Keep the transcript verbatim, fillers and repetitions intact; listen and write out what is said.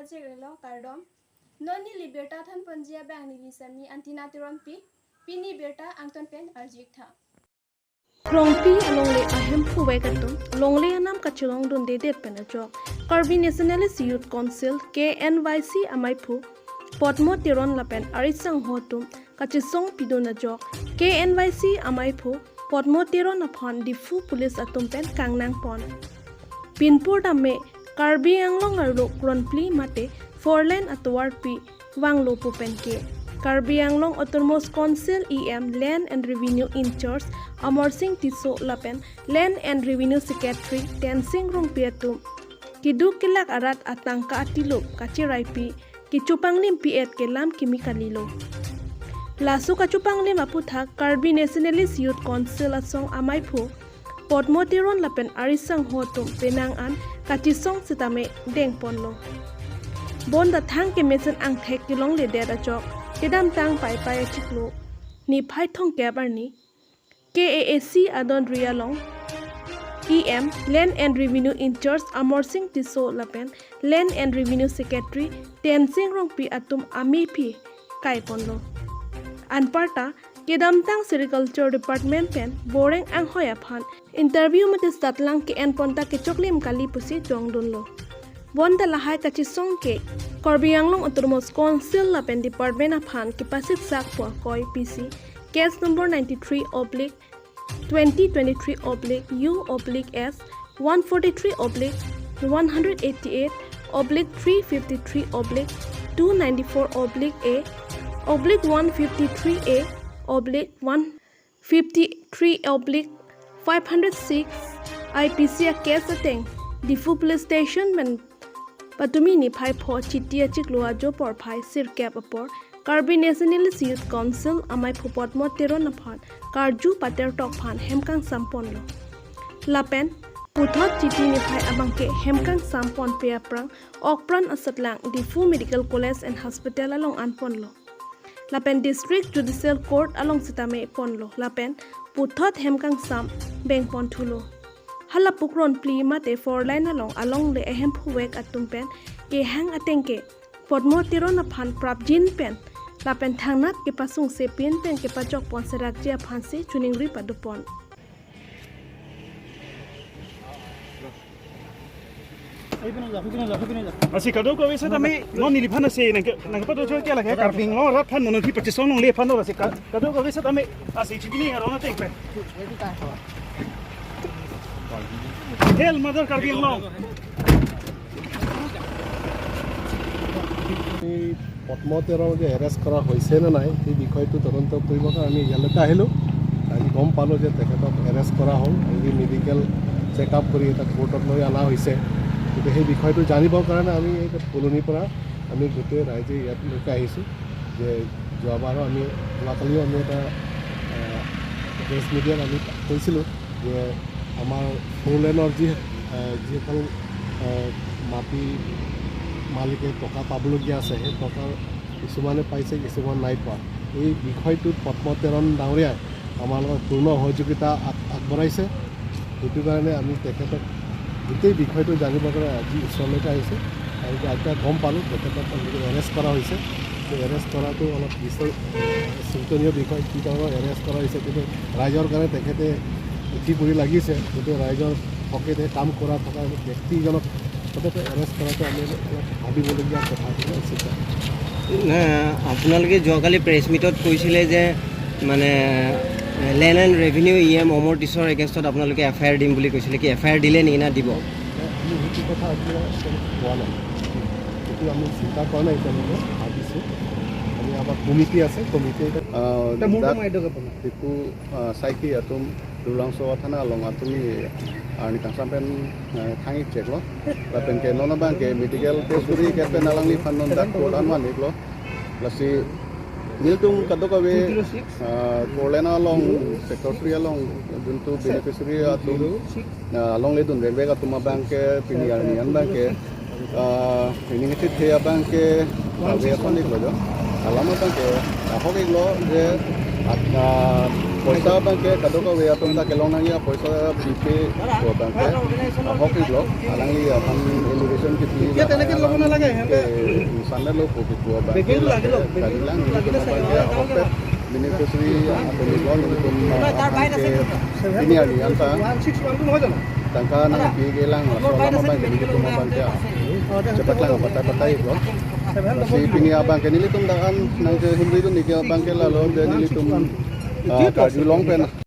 Ajik relo kardom. Non neli birta thanponji abang neli sami Antina Teronpi. Pini birta angton pen arjik tha. Krongpi alongle ahemphu vek atum longle anam kachelong dundedet pen ajok Karbi Nationalist Youth Council, K N Y C, amaiphu Potmo Teron lapen ari sangho atum kachesong pidun ajok K N Y C amaiphu Potmo Teron aphan Diphu Police atum pen kangnang pon. Pinpur tame Karbi Anglong arlo kronpli mate four lane atovarpi vanglo pu pen ke Karbi Anglong Autonomous Council E M Land and Revenue in-charge Amarsing Tisso lapen Land and Revenue Secretary Tensing Rongpi atum keduk kelak arat atangka atilup kachiraipi kechopanglimpi et ke lam kimi kalilo. Laso kachopanglim aputhak Karbi Nationalist Youth Council asong amaiphu Potmo Teron lapen ari sangho atum penang an kachesong sitame dengponlo. Bonta thang kemesen angthek kelongledet ajok kedamtang Paipai achiklo niphai thomkep arni K A A C adon ri along E M Land and Revenue in-charge Amarsing Tisso lapen Land and Revenue Secretary Tensing Rongpi atum amephi kaiponlo. Anparta kedamtang Sericulture Department pen Boreng Anghoi aphan interview mate satlang ke-enponta kechoklim kali pusi jongdunlo. Bonta lahai kachesong ke Karbi Anglong Autonomous Council lapen department aphan kepasitsakpo akoi pisi case number ninety-three oblique twenty twenty-three oblique U oblique S, one forty-three oblique one hundred eighty-eight oblique three fifty-three oblique two ninety-four oblique A oblique one fifty-three A oblique one fifty-three oblique five hundred six I P C a case ateng Diphu Police Station pen patumi niphai pho Chiti achiklo ajo porphai sirkep apor Karbi Nationalist Youth Council amaiphu Potmo Teron aphan karju pater tok aphan hemkangsam ponlo. Lapen puthot Chiti niphai abangke hemkangsam ponpe aphrang okpran asatlang Diphu Medical College and Hospital along anponlo. Lapen District Judicial Court along sitame ponlo. Lapen puthot hemkangsam bengponthulo. Hala pu kronpli mate four lane along alongle ahemphu vek atum pen kehang ateng ke Potmo Teron aphan prapjin pen lapen thangnat kepasungse pin pen kepachokpon serakji aphansi choningri padopon. Lasi kadokave setame non neliphan ase nang nang pato choi kela ke Karbi Anglong arat aphan mono thi pachesong longle aphan lasi kadokave setame ase chini arona tek pe. Hail Mother Karbi Anglong. এই পদ্ম তেৰকে এৰেষ্ট কৰা হৈছে নে নাই, সেই বিষয়টো তদন্ত কৰিবৰ কাৰণে আমি ইয়ালৈকে আহিলোঁ। আজি গম পালোঁ যে তেখেতক এৰেষ্ট কৰা হ'ল। আজি মেডিকেল চেকআপ কৰি এটা কোৰ্টত লৈ অনা হৈছে। গতিকে সেই বিষয়টো জানিবৰ কাৰণে আমি এই কলনীৰ পৰা আমি গোটেই ৰাইজে ইয়ালৈকে আহিছোঁ। যে যোৱাবাৰো আমি, যোৱাকালিও আমি এটা, আহ, প্ৰেছ মিডিয়াত আমি কৈছিলোঁ যে আমাৰ ফ'ৰ লেনৰ যি, আহ, যিসকল, আহ, মাটি মালিকে টকা পাবলগীয়া আছে, সেই টকা কিছুমানে পাইছে, কিছুমান নাই পোৱা। এই বিষয়টোত পদ্ম তেৰণ ডাঙৰীয়াই আমাৰ লগত পূৰ্ণ সহযোগিতা আগ-, আগবঢ়াইছে। সেইটো কাৰণে আমি তেখেতক গোটেই বিষয়টো জানিবৰ কাৰণে আজি ওচৰলৈকে আহিছোঁ। আৰু এতিয়া গম পালোঁ তেখেতক এৰেষ্ট কৰা হৈছে। তো এৰেষ্ট কৰাটো অলপ বিচৰ-, চিন্তনীয় বিষয়, কি ধৰণৰ এৰেষ্ট কৰা হৈছে, কিন্তু ৰাইজৰ কাৰণে তেখেতে উঠি পৰি লাগিছে। কিন্তু ৰাইজৰ হকে কাম কৰা থকা ব্যক্তিজনক সততে এৰেষ্ট কৰাটো আমি অলপ ভাবিবলগীয়া কথা বুলি চিন্তা। না, আপোনালোকে যোৱাকালি প্ৰেছ মিটত কৈছিলে যে মানে land and revenue E M Amar টিছৰ এগেইনষ্টত আপোনালোকে এফ আই আৰ দিম বুলি কৈছিলে, কি এফ আই আৰ দিলে নেকি না দিব? আমি সেইটো কথা আজিলৈকে কোৱা নাই, সেইটো আমি চিন্তা কৰা নাই এতিয়ালৈকে। ভাবিছোঁ আমি, আমাৰ কমিটি আছে, কমিটি এটা, আহ, এতিয়া মোৰ that নাম আইডক আপোনাৰ। Diphu, ah, saiki atum Lulangso athana along atum ni arni kangsam pen, eh, thang-ik cheklo. Lapen ke non abang ke medical test kuri ke pen alangliphan non dak court an van-iklo. Lasi nelitum kadokave, ah, four lane along, sector three along juntu beneficiary atum, ah, alongle dun vekvek atum abang ke pini arni an abang ke, ah, ini ngecit he abang ke, ah, ve ason-iklo jo. Alam abang ke, ah, ahok-iklo je, ah, Poisa abangke kadokave atum ta kelong nangji apoisa pipe pu abangke ahok iklo, alangli aphan allegation kipi. Iya, teneke lobo nalage, hente. Sana lo kopi pu abangke. Begin lagi lo, begin kalilang lagi lo, abangke saya ahok tahu ke, beneficiary atum iklo, nelitum, ah, abangke pini arni anta. One six one two নহয় জানো? Tangka nangpi kelang, laso alam abangke nelitum abangke, ah, chepaklangji patta patta iklo. Lasi pini abangke nelitum dak an nangkehumri dun ik abangke lalo de nelitum, ah, karjulong pen.